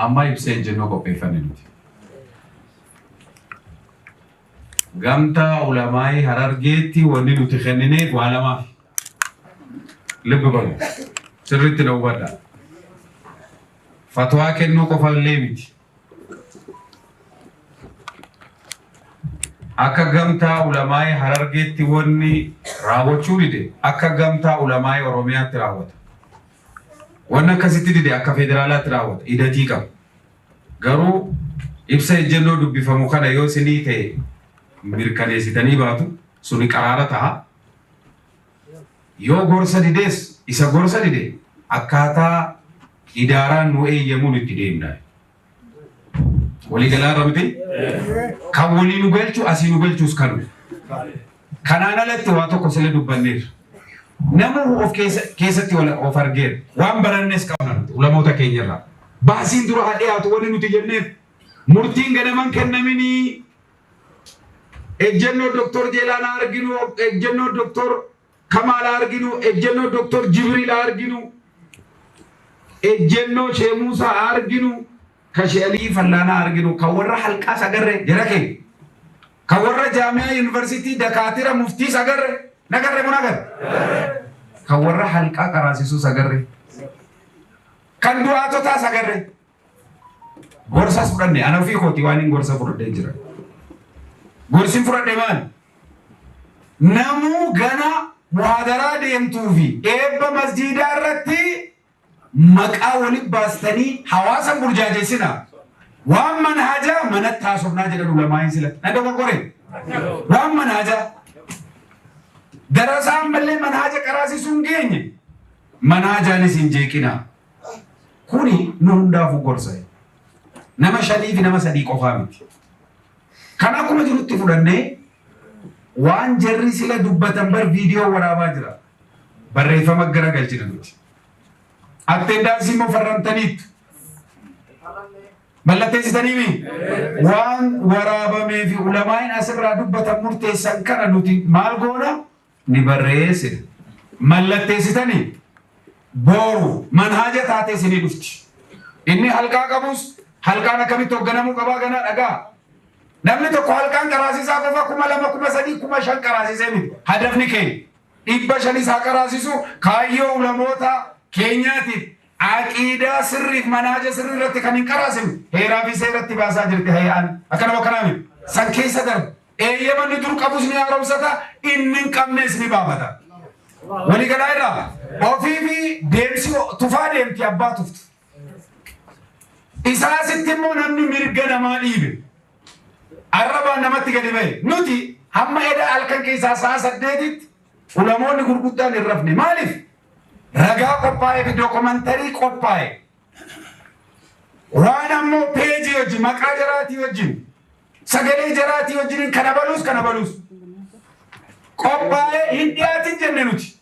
Amma ibsa ejjennoo qopheeffanne nuti. Gamtaa ulamaa'ii Harargeetti wanni nuti kennineef waa lamaaf. Lubbi balu. Sirriitti na hubadhaa. Fatwaa kennuu qofa illee miti. Akka gamtaa ulamaa'ii Harargeetti wanni raawwachuu dide akka gamtaa ulamaa'ii Oromiyaatti raawwata. Wanni akkasitti dide akka federaalaatti raawwata. Idatii qaba. Garuu ibsa ejjennoo dubbifamu kana yoo isinii ta'e mirkaneessitanii baatu suni qaraara ta'a. Yoo gorsa dides isa gorsa dide akkaataa idaaraan nu eeyyamuun itti deemna. Waliigalaa irra miti? Kan walii nu galchu asii nu galchus kanu. Kanaan alatti waa tokko sila dubbanneerra. Namuu of keessatti of argeera. Waan barannes qabna nuti ulamoota keenyarraa. Baasiin dura haa dhiyaatu wanni nuti jenneef murtiin ganaman kennaminii ejjennoo Doktor Jeelaan haa arginu, ejjennoo Doktor Kamaal haa arginu, ejjennoo Doktor Jibriil haa arginu, ejjennoo Shee Muusaa haa arginu, ka Shee Alii Fallaanaa haa arginu, kan warra halqaas agarre jara keenya. Kan warra jaamiyaa yuunivarsiitii dakaatira muftiis agarre, nagarre mun agarre. Kan warra halqaa qaraasisuus agarre. Kan du'aatotaas agarre. Gorsas fudhanne ana ofii kooti waan hin gorsa fudhadhee jira. Gorsin fudhadhe maali? Namuu gana muhaadaraa deemtuu fi eebba masjiidaa irratti maqaa walitti baastanii hawaasa hin burjaajessinaa. Waan manhajaa manatti haasofnaa jedhan ulamaa'iin sila. Na dogoggore. Waan manhajaa. Darasaa ammallee manhaja qaraasisuu hin geenye. Manhajaanis hin jeeqinaa. Kuni nu hundaafuu gorsa. Nama shanii fi nama sadii qofaa miti. Kan akkuma jirutti fudhannee waan jarri sila dubbatan bar viidiyoo waraabaa jira. Barreeffama gara galchina nuti. Attendaansii immoo farramtaniittu. Mallatteessitanii mi? Waan waraabamee fi ulamaa'iin asirraa dubbatan murteessan kana nuti maal goona? Ni barreessina. Mallatteessitanii booru manhaaja taatee isinii dhufti. Inni halqaa qabus halqaan akkamitti hoogganamuu qabaa ganaa dhagaa. Namni tokko halqaan qaraasisaa qofa 2000, 3000, 5000 qaraasisee miti. Hadafni keenya 500 haa qaraasisu kaayyoo ulamoota keenyaatiif aqiidaa sirriif manhaja sirrii irratti kan hin qaraasifne heeraa fi seeratti baasaa jirti hay'aan. Akkanuma akkanaa miti. San keessa darba. Eeyyama inni dur qabus ni haaromsata, inni hin qabnes ni baafata. Waliigalaa irraa ofii fi deemsi tufaa deemti abbaa tuftu. Isaa asitti immoo namni mirga namaa dhiibe. Arrabaan namatti gadi ba'e. Nuti hamma eda halkan keessaa sa'a 8tti ulamoonni gurguddaan hin rafne. Maaliif? Ragaa qophaa'ee fi dookumantarii qophaa'e. Waan ammoo peejii wajjin maqaa jaraatii wajjin sagalee jaraatii wajjin kana baluus kana baluus qophaa'ee hin dhiyaatin jenne nuti.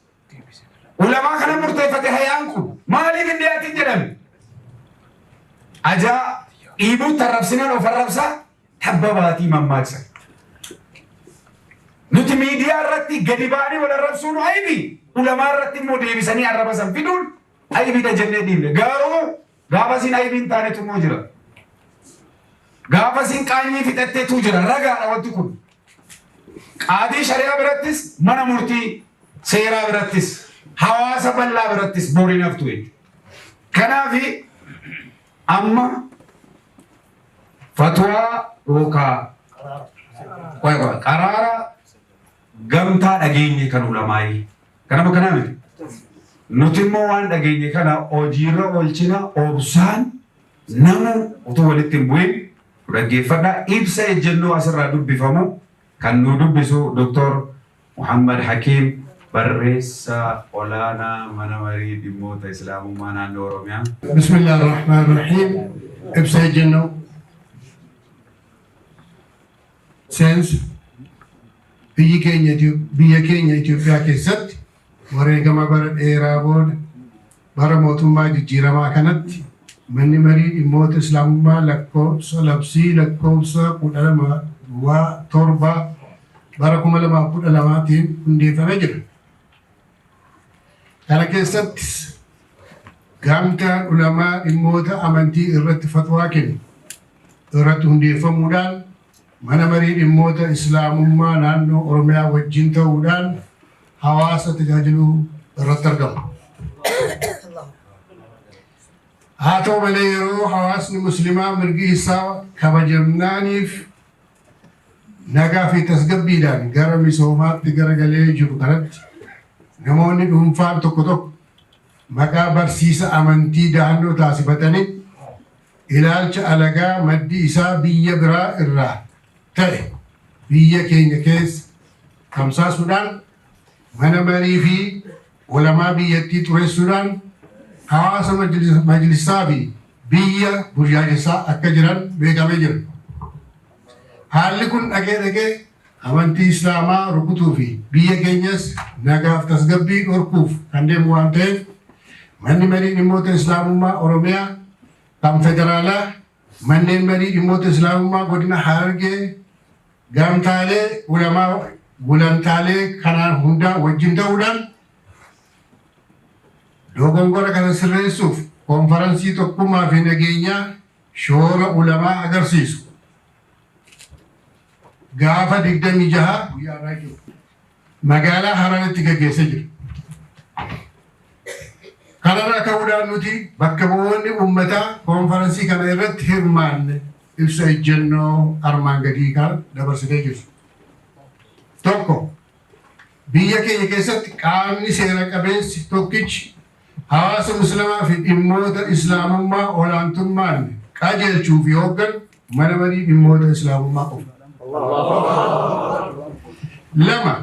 Ulamaa kana murteeffate hayaan kun maaliif hin dhiyaatin jedhame? Ajaa dhiibuutti arrabsinaan of arrabsaa tabba baatii mammaaksa. Nuti miidiyaa irratti gadi ba'anii wal arrabsuun aybi ulamaa irratti immoo deebisanii arraba san fiduun aybiidha jennee dhiibne. Garuu gaafa isin aybii hin taanetu immoo jira. Gaafa isin qaanyii fixatteetu jira. Ragaadha wanti kun. Qaadii shari'aa birattis mana murtii seeraa birattis hawaasa bal'aa birattis boriin haftu jechuudha. Kanaaf amma fatwaa yookaan qaraara gamtaa dhageenye kan ulamaayii. Kanama kanaa miti. Nuti immoo waan dhageenye kana hojiirra oolchina obsaan namu utuu walitti hin bu'in dhaggeeffadhaa. Ibsa ejjennoo asirraa dubbifamu kan nu dubbisu Dr. Muhammad Hakiim barreessaa olaanaa mana marii dhimmoota Islaamummaa naannoo Oromiyaa. Bismillah ar-Rahmaan ar-Rahiim. Ibsa ejjennoo. Seensa. Biyyi keenya biyya keenya Itoophiyaa keessatti wareegama bara dheeraa booda bara mootummaa jijjiiramaa kanatti manni marii dhimmoota Islaamummaa lakkoofsa labsii lakkoofsa 12 duwwaa 7 bara 2012tiin hundeeffamee jira. Kana keessattis Gamtaan ulamaa dhimmoota amantii irratti fatwaa kennu irratti hundeeffamuudhaan mana marii dhimmoota Islaamummaa naannoo Oromiyaa wajjin ta'uudhaan hawaasa tajaajiluu irratti argamu. Haa ta'u malee yeroo hawaasni musliimaa mirgi isaa kabajamnaaniif nagaa fi tasgabbiidhaan gara misoomaatti garagalee jiru kanatti namoonni dhuunfaan tokko tokko maqaa barsiisa amantii dahannoo taasifatanii ilaalcha alagaa maddi isaa biyya biraa irraa ta'e biyya keenya keessa tamsaasuudhaan mana marii fi ulamaa biyyattii xureessuudhaan hawaasa majlisaa fi biyya burjaajessaa akka jiran beekamee jira. Haalli kun dhagee dhagee amantii Islaamaa rukutuu fi biyya keenyas nagaaf tasgabbii dhorkuuf kan deemu waan ta'eef manni marii dhimmoota Islaamummaa Oromiyaa kan federaalaa manneen marii dhimmoota Islaamummaa godina Harargee gamtaalee ulamaa gulantaalee kanaan hundaa wajjin ta'uudhaan dogongora kana sirreessuuf konferansii tokkummaa fi nageenyaa shoora ulamaa agarsiisu. Gaafa 26 guyyaa irraa jiru magaalaa Hararitti gaggeessee jira. Kanarraa ka'uudhaan nuti bakka bu'oonni uummataa konferansii kana irratti hirmaanne ibsa ejjennoo armaan gadii kana dabarsinee jirru. Tokko, biyya keenya keessatti qaamni seera qabeessi tokkichi hawaasa musliimaa fi dhimmoota islaamummaa olaantummaan qajeelchuu fi hoogganu mana marii dhimmoota islaamummaa qofa. Lama,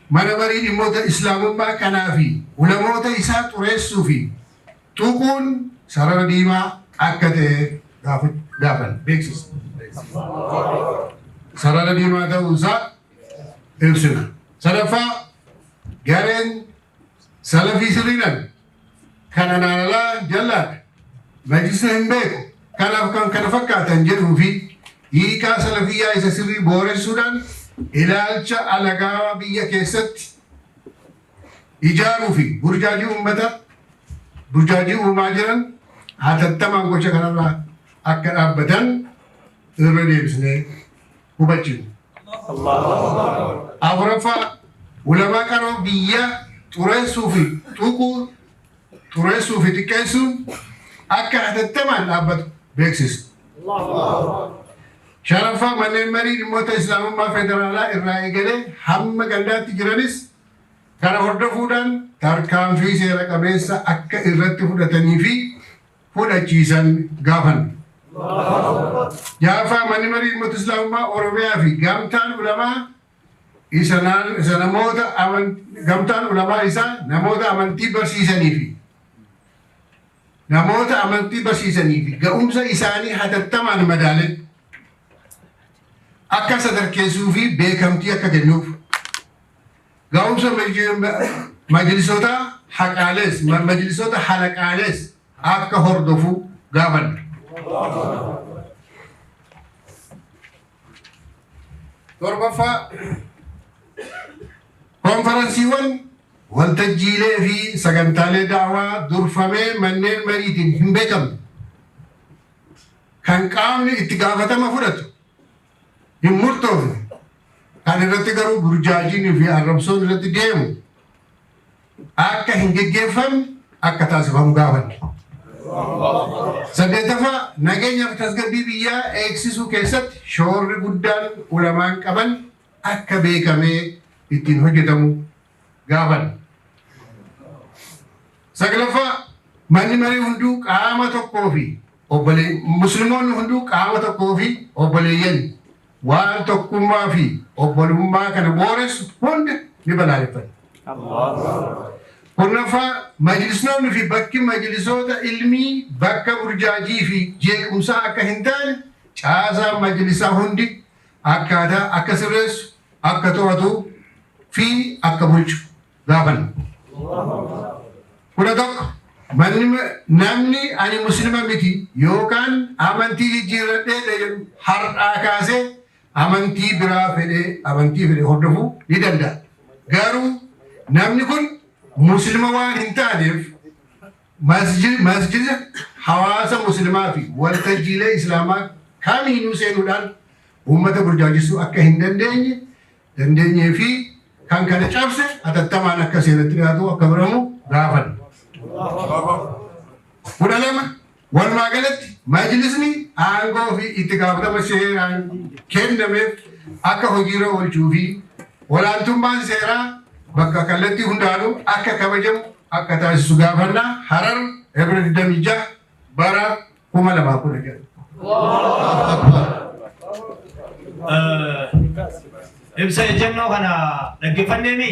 mana marii dhimmoota islaamummaa kanaa fi ulamoota isaa xureessuu fi tuquun sarara diimaa akka ta'e gaafan beeksisa. Sarara diimaa ta'uusaa ibsina. Sadaffaa, gareen salafii sirriidhaan kana naanalaa jallaadha. Majlisa hin beeku. Kanaaf kan kana fakkaatan jedhuu fi hiikaa salafiyyaa isa sirrii booressuudhaan ilaalcha alagaa biyya keessatti ijaaruu fi burjaajii uummata burjaajii uumaa jiran hatattamaan gocha kanarraa akka dhaabbatan irra deebisnee hubachiifna. Afuraffaa, ulamaa qaroo biyya xureessuu fi tuquu xureessuu fi xiqqeessuun akka hatattamaan dhaabbatu beeksisa. Shanaffaa, manneen marii dhimmoota islaamummaa federaalaa irraa eegalee hamma gandaatti jiranis kana hordofuudhaan tarkaanfii seera qabeessa akka irratti fudhatanii fi fudhachiisan gaafanna. Ja'affaa, manni marii dhimmoota islaamummaa Oromiyaa fi gamtaan ulamaa isa namoota gamtaan ulamaa isaa namoota amantii barsiisanii fi namoota amantii barsiisanii fi ga'umsa isaanii hatattamaan madaalee akka sadarkeessuu fi beekamtii akka kennuuf ga'umsa majlisoota haqaalees majlisoota halaqaalees akka hordofu gaafanna. Torbaffaa, konferansiiwwan waltajjiilee fi sagantaalee daawaa durfamee manneen mariitiin hin beekamne kan qaamni itti gaafatama fudhatu hin murtoofne kan irratti garuu burjaajiin fi arrabsoon irratti deemu akka hin geggeeffamne akka taasifamu gaafanne. Saddeettaffaa, nageenya fi tasgabbii biyyaa eegsisuu keessatti shoorri guddaan ulamaan qaban akka beekamee ittiin hojjetamu gaafanne. Saglaffaa, manni marii hunduu qaama tokkoo fi musliimoonni hunduu qaama tokkoo fi obboleeyyan waan tokkummaa fi obbolummaa kana booressu hunda ni balaaleffatu. Kurnaffaa, majlisnoonni fi bakki majlisoota ilmii bakka burjaajii fi jeequmsaa akka hin taane caasaan majlisaa hundi akkaataa akka sirreessu, akka to'atu fi akka bulchu gaafanna. 11, namni ani muslima miti yookaan amantii jijjiirradhee jedhu har'aa kaasee amantii biraa fedhee amantii fedhe hordofuu ni danda'a. Garuu namni kun muslima waan hin taaneef Masjida hawaasa muslimaa fi waltajjiilee islaamaa kamiinuu seenuudhaan uummata burjaajessuu akka hin dandeenye dandeenyee fi kan kana cabse hatattamaan akka seeratti dhiyaatu akka godhamu gaafanna. 12, walumaa galatti majlisni aangoo fi itti gaafatama seeraan kennameef akka hojiirra oolchuu fi olaantummaan seeraa bakka kallattii hundaanuu akka kabajamu akka taasisu gaafannaa. Harar, Ebla 26, bara 2016. Ibsa ejjennoo kana dhaggeeffanneemi.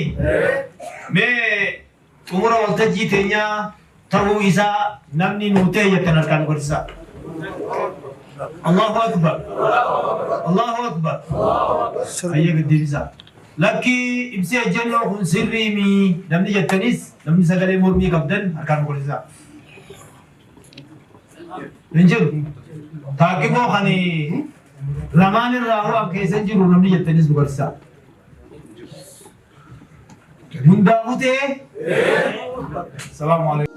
Mee xumura waltajjii teenyaa ta'uu isaa namni nuu ta'e jettan harkaan godhisaa. Allahu Akbar. Allahu Akbar. Ayyee gaddeebisaa. Lakkii, ibsi ejjennoo kun sirriimi namni jettanis, namni sagalee mormii qabdan harkaan godhisaa. Hin jiru. Taakkifoo kan lamaan irraa ho'an keessa hin jiru namni jettanis nu garsiisaa. Hundaafuu ta'ee. Salaamu alaikum.